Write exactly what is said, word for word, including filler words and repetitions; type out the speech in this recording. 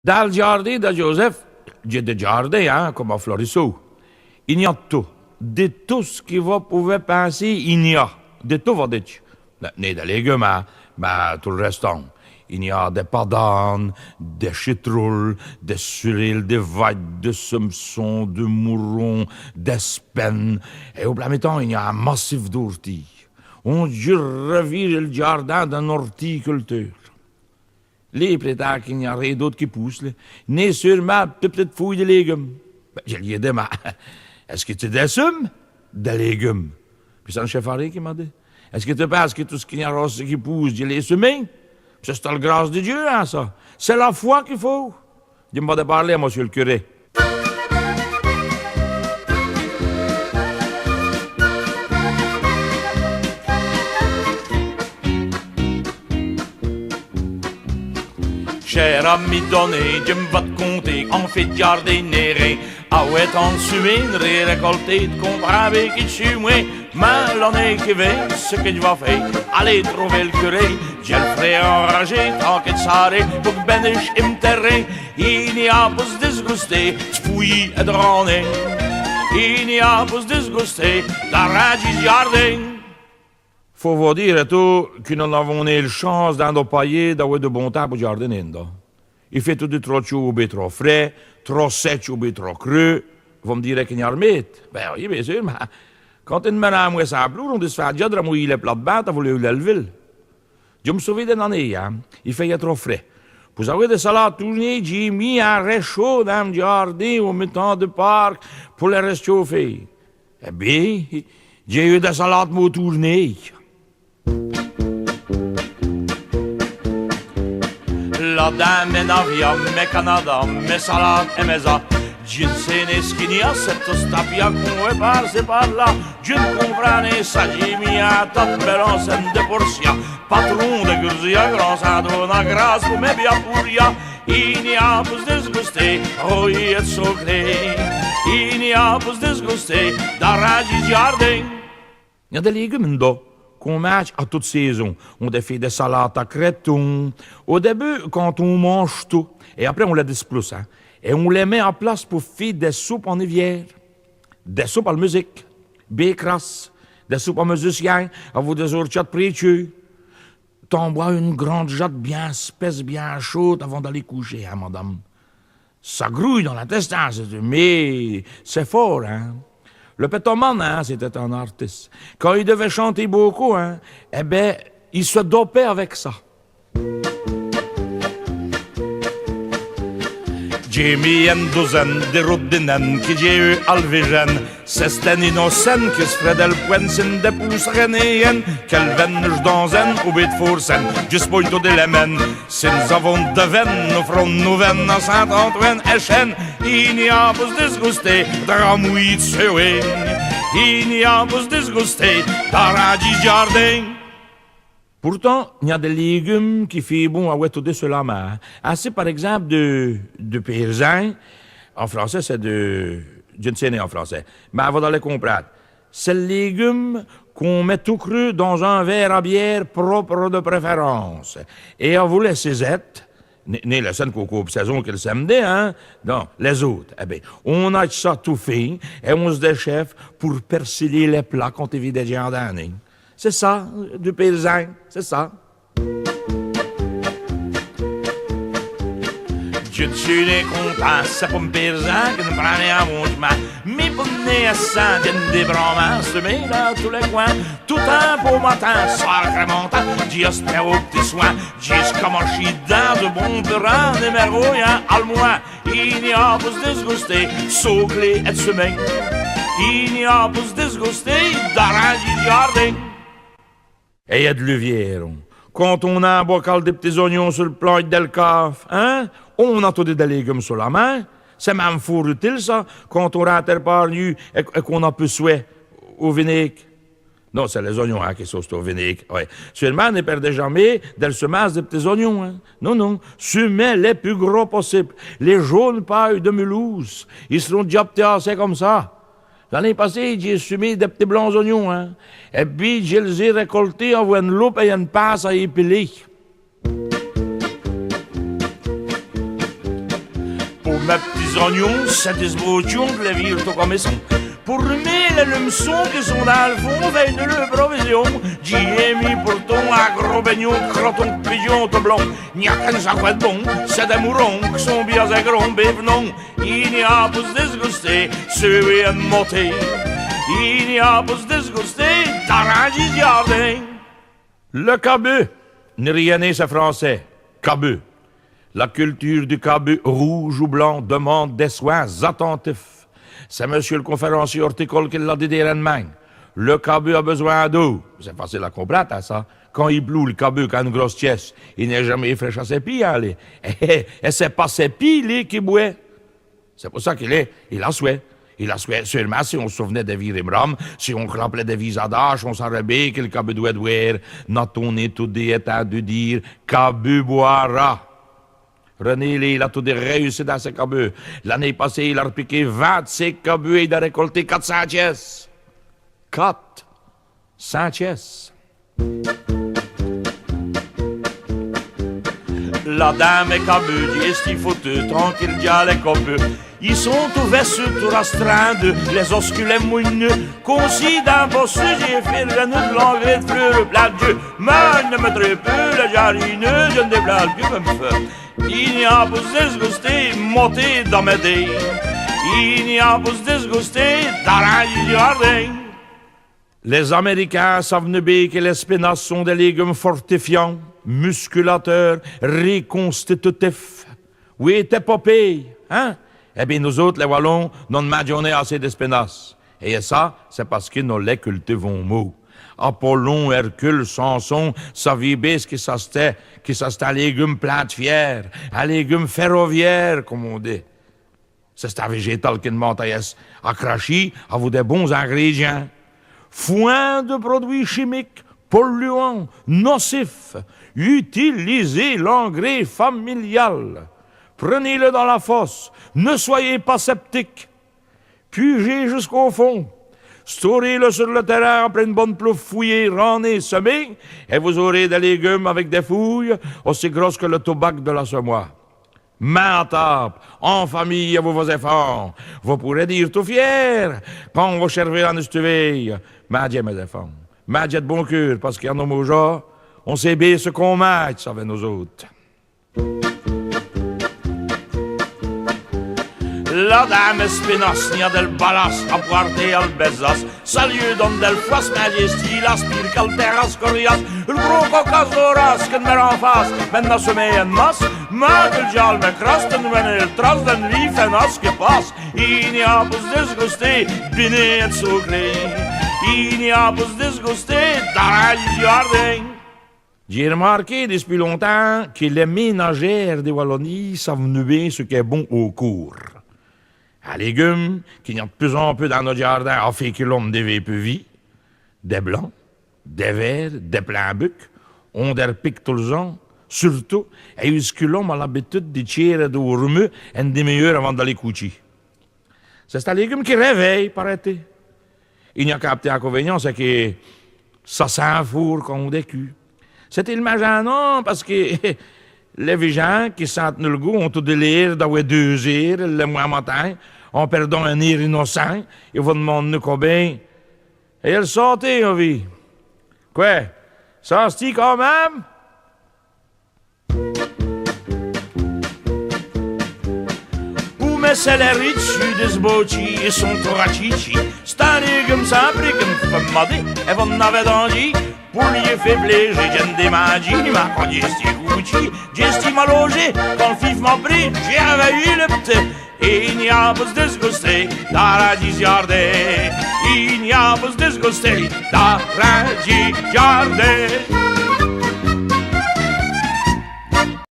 Dins l' djârdén da Joseph, dj'a dès djârdéns, hin, come à Florissau. I gn-a d' tout. Di tout ç' qui vos p'lez pinser, i gn-a. Di tout, vos d'dje. Nén, nén dès légumes, hin, mins tout l' rèstant. I gn-a dès pâdånes, dès chitroules, dès surèles, dès vaques, dès sèm'çons, dès mourons, dès spènes. Èt au plat mitan, i gn-a in massif d'ôrtîyes. On dîreut r'vîr l' djârdén d'in-orticulteûr. Li, i prétind qu'i gn-a rén d'ôte qui pousse, li. Nén seûlemint dès p'titès fouyes di légumes. Bén, dji lyi d'mandé, « Èst-ce qui t'as dès sèm'ces dès légumes ? » Pwis c'èst in chèf armé qui m'a dit, « Èst-ce qui tu pinses qui tout ç' qu'i gn-a roci qui pousse, dji l'é sèmé ? C'è-st-al grâce di Dieu, hin, ça. C'èst la fwè qu'i faut. » Dji m' va d'è pârler à mossieû l' curé. Chèr ami, djoûnêye, dji m' va d' conter, on fét djârdén nén rén. Awè, tant d' sèm'ces, rén rècolté, d' comprinde bén qui dj' su mwins. Mins l'anéye qui vént, ç' qui dj' va fé, aler trover l' curé. Dji l' f'ré èrajî tant qu'i s'ra, pou qu' bén i m' tèrrin. I gn-a pou s' disgoster d' fouyî èt d' râner. I gn-a pou s' disgoster d' rindjî s' djârdén. Faut vos dîre ètout qui nos n'avons nén l' chance dins nos payis d'awè d' bon temps pou djârdiner, hin. I fét toudi trop tchôd ou bén trop frèd, trop sètch ou bén trop creûs. Vos m' dîrez qu'i gn-a r'mède. Bén oyi, bén seûr, mins quand i n' mèt nin mwès' in ploûre, on disfèt dèdja d' ramouyî lès plates-bandes avou lès lèvèles. Dji m' souvén d'ène anéye, hin, i fèyeut trop frèd. Pou awè dès salades toûrnéyes, dj'a mis in rèchôd dins m' djârdén au mitan du pârc pou lès rèstchaufer. Èt bén, dj'a yeû dès salades mau toûrnéyes. Là dins mès navias, mès canadas, mès salades èt mès-âs, dji n' sé nén ç' qu'i gn-a, c'èst tot ç' tapia qu'on vwèt par-ci par-là. Dji n' comprind nén ça, dj'a mis in tas d' bèlans èt d' porcias. Patron dè Gurzias, grand sint, dona grâce pou mès bias pourrias. I gn-a pou s' disgoster, royî èt socler. I gn-a pou s' disgoster d' rindjî s' djârdén. I gn-a dès légumes, don, qu'on mindje à toute sêzon. On dè fé dès salades à crètons. Au dèbut, quand on mindje tout, èt après on lès displousse, hin. Èt on lès mèt à place pou fé dès soupes en iviêr. Dès soupes al musique, bén crasses, dès soupes à musiciens, avou dès-ôrtchades prétcheûs. T'è bwès one grande jate bén spèsse, bén tchôde, avant d'aler coucher, hin, madame. Ça grouille dans l'intestin, c'èst, mins c'èst fwârt, hin. Li pètomane, hin, c'èst-èt in-ârtisse. Quand i d'vint tchanter bôcôt, hin, èt bén, i s' dopint avou ça. Dj'a mis ène douzène di rodinènes qui dj'a yeû al vijène. C'èst-ène inocène qui s' frèt dèl pwène, s'i n' dèpoûsse rén, ène. Qu'èle vène dins ène, ou bén d' fôrce ène, djusse pou tot-èlemène. Si nos-avons dès vènes, nos f'rons novène à Sint-Antwène èchène. I gn-a pou s' disgoster d' ramouyî d' sèwin. I gn-a pou s' disgoster d' rindjî s' djârdén. Pourtant, i gn-a dès légumes qui fét bon awè toudi su la min. Insi, par ègzimpe, du, du pêrzin, en francès, c'èst du, dji n' sé nén en francès, mins vos-alez comprinde. C'èst l' légume qu'on mèt tout creûs dins in vêre à biêre, prope dè préfèrance. Èt avou lès sizètes, nén, nén lès cènes qu'on côpe sèzon, qui l' sèm'di, hin, non, lès-ôtes. Èt bén, on-aye ça tout fin, èt on s' dèchève pou pèrsilyer lès plats quand i vît dès djins d'in.né. C'èst ça, du pêrzin, c'èst ça. Dji n' su nén contint, c'èst pou m' pêrzin qui dj' prind nén à mon tch'min. Mi pou n' nén èsse, dji n' dè prind nén, sèmé dins tous lès cwins. Tout timps au matin, sacrèmontant, dji èspère au p'tit swin. Djusqu'à marchî dins du bon burin, nén m' royî al mwin. I gn-a pou s' disgoster d' socler èt d' sèmé. I gn-a pou s' disgoster d' rindjî s' djârdén. Èt i gn-a d' l'uviêr. Quand on-a in bocâl di p'tits-ognons su l' plantche dèl cave, hin, on-a toudi dès légumes su la min. C'èst minme fwârt utile, ça, quand on rinte èl pârnî èt, èt qu'on-a pus swè au vinêgue. Non, c'èst lès-ognons, hin, qui sont au vinêgue, oyi. Seûlemint, n' pèrdèz jamés dèl sèmince di p'tits-ognons, hin. Non, non. Sèmez lès pus gros possibe. Lès djaunes pâyes dè Mulhouse, i s'ront dèdja p'tits assez come ça. L'anéye passéye, dj'a sèmé dès p'tits blancs-ognons, hin. Èt bén, dji l's-é rècoltés avou ène loupe èt ène pince à èpiler. Po mès p'tits-ognons, c'èst dès botchons, dè lès vîr tot come i sont. Po r'mète lès lum'çons qui sont dins l' fond, fèyez-nos lès provisions. Dj'î é mis pourtant in gros bègnon, croton d' pidjon tot blond. Gn-a qu'ène saqwè d' bon, c'èst dès mourons qui sont bin assez gronds, bén v'nons. I gn-a po s' disgoster, suwî ène motêye. I gn-a po s' disgoster, d'arindjî s' djârdén. Le cabu, ni rienner, c'èst francès. Cabu. La culture du cabu rouge ou blanc demande des soins attentifs. C'èst monsieur l' conférencier horticole qui l'a dit dêrèn'mint. Le cabu a besoin d'eau. C'èst facile à comprinde, in, ça. Quand i ploût, l' cabu, quand ène grosse tièsse, i n'èst jamés frèch à sès pîds, in, li. Èt c'èst pa sès pîds, li, qu'i bwèt. C'èst po ça qu'il èst, il a swè. Il a swè. Seûlemint, si on s' sov'neut dès vîs rimrames, si on s' rap'leut dès vîs-adadjes, on sareut bin qui l' cabu dwèt bwêre. N'a-t-on nén todi ètindu dîre : cabu bwâra. René, li, il a todi rèyussi dins sès cabus. L'anéye passéye, il a r'piqué vint-cénq cabus èt il a rècolté quate cints tièsses. Quate cints tièsses. Là dins mès cabus, dj'èstî fotu, tranquile, dj'aleu come pus. I sont tous vèssus, tous rastrindus, lès oscules mougnus. Consi dins bossu, dj'é fét r'vènu d' l'engrés, d' fleûrs plin d' djus. Mins i n' mètrè pus lès djârdinus, dji n' dèplin pus mès fèws. I gn-a po s' disgoster, motez dins mès dés. I gn-a po s' disgoster, d'arindjî s' djârdén. Lès Amèrikins sav'nut bin qui lès spinaces sont dès légumes fortifiants, musculateurs, reconstitutifs. Wêtez Popeye, in ? Èt bin, nos-ôtes, lès Walons, nos n' mindjons nén assez dès spinaces. Èt ça, c'èst pace qui nos lès cultivons mau. Apollon, Hercule, Samson, savît bin qui ça c'èsteut, qui ça c'èsteut in légume plin d' fiêr, in légume ferroviaire, come on dit. C'è-st-in vèjétal qui d'mande à yèsse acrachî avou dès bons ingrédients. Foin de produits chimiques, polluants, nocifs, utilisez l'engrais familial. Prenez-le dans la fosse, ne soyez pas sceptique. Pûjez jusqu'au fond. Storez-le sur le terrain après une bonne pluie, fouillez, rannez, semez, et vous aurez des légumes avec des fouilles aussi grosses que le tobac de la semois. Main à tâbe, en famile avou vos-èfants, vos pôrez dîre tot fiér, quand vos chèrvez à n' èstî vèy : mindjez, mès-èfants, mindjez d' bon keûr, pace qu'à nos maujons, on sét bin ç' qu'on mindje, savez, nos-ôtes. Là dins mès spinaces, gn-a dèl balasse à pwârter al bèsasse. Ça lyi done dèl fwace, mins dj'èstî lasse, pîre qu'al tèrrasse coriace. L' gros cocasse d' race qui m' rend face, mins n'a semé ène masse. Mins qui l' djâle m'ècrasse, dè n' vènir trace d'ène vîye fènasse qui passe. I gn-a po s' disgoster, d'bin èt d' sôcrer. I gn-a po s' disgoster, d'arindjî s' djârdén. Dj'é r'mârké dispûs longtimps qui lès ménadjêres di Walonîye sav'nut bin ç' qu'èst bon au coûr. In légume qu'i gn-a d' pus en pus dins nos djârdins, à fét qui l'ome divèt pus vî, dès blancs, dès vêrts, dès plin bucs, on dès r'pique tos l's-ans, surtout èyusqui l'ome a l'abitude di tchêre do r'mu ène dimi-eûre avant d'aler coûtchî. C'è-st-in légume qui rèvèye, parèt-i. I gn-a qu'in p'tit incovèniyant, c'èst qui ça sint fôrt quand on dècût. C'èst tél'mint jin.nant pace qui lès vijins qui sintenut l' goût ont todi l'êr d'awè deûs-êrs l' lèmwin matin, en pèrdant in-êr inocint, èt vos d'mand'nut combén : « Èt èl santez, ovî ? Qwè, ça s' tît quand min.me ? » Pou mès cèlèris, dj'é dès botchîs, i sont tot ratchîtchîs. C'è-st-in légume sympa qui m' fét mader, èt vos n'avez dandjî. Pou lyi fé plêji, dj'ènn' dimandjî, mins quand dj'èstî coûtchî, dj'èstî malaujî, quand l' fif m'a pris, dj'é r'vèyî l' p'tit. I gn-a po s' disgoster, d'arindjî s' djârdén. I gn-a po s' disgoster, d'arindjî s' djârdén.